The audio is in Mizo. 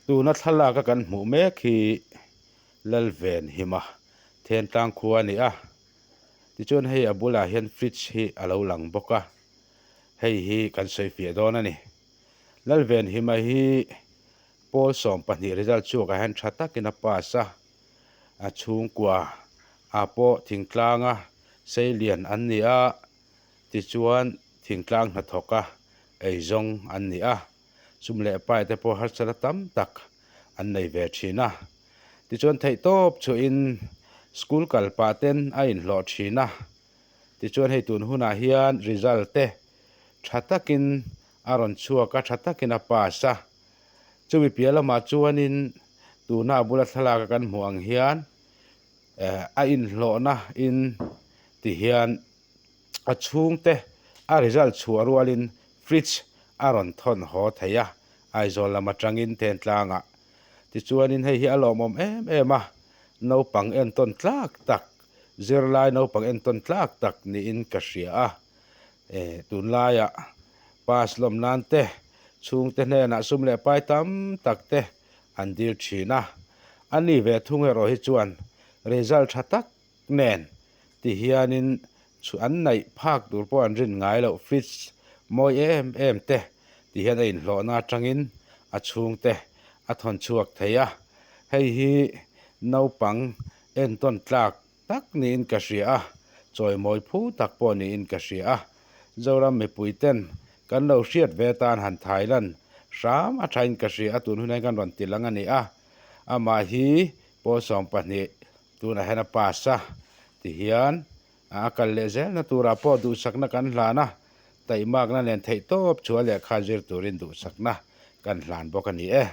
Tuna thlalak a kan hmuh mek hi Lalvenhima Thentlang khua a ni a, tichuan hei a bulah hian fridge hi a lo lang bawk a, hei hi kan sawi fiah dawn a ni. Lalvenhima hi pawl 12 result chhuakah hian tha takin a pass a, a chhungkua ah pawh thingtlanga seilian an ni a, tichuan thingtlang hnathawka eizawng an ni a. Sum leh pai te pawh harsatna tam tak an nei ve thin a. Tichuan theihtawp chhuahin school kal pah ten a inhlawh thin a. Tichuan hei tun hunah hian result te tha takin a rawn chhuak a, tha takin a pass a. Chumi piah lamah chuanin tuna a bula thlalak a kan hmuh ang hian eh a inhlawhna in ti hian a chhungte a result chhuah rualin fridge a rawn thawn haw thei a, Aizawl lam atangin Thentlangah. Tichuanin hei hi a lawmawm em em a, naupang entawn tlak tak, zirlai naupang entawn tlak tak niin ka hria a. Eh tunlaiah pass lawm nan te, chhungte hnenah sum leh pai tam tak te an dil thin a. A ni ve thung erawh hi chuan result tha tak nen ti hianin chu an naih phak tur pawh an rin ngai loh fridge mawi em em te ti hian a inhlawhna atangin a chhungte a thawn chhuak thei a, hei hi naupang entawn tlak tak niin ka hria a, chawimawi phu tak pawh niin ka hria a, Zoram mipui ten kan lo hriat ve tan han thailan hram a thain ka hria a, tun hunah hian kan rawn ti lang a ni a, amah hi pawl 12 Tunah hian a pass a tihian a kal leh zelna turah pawh duhsakna kan hlan a, taihmakna nen theihtawp chhuah lehkha zir turin duhsakna kan hlan bawk a ni e.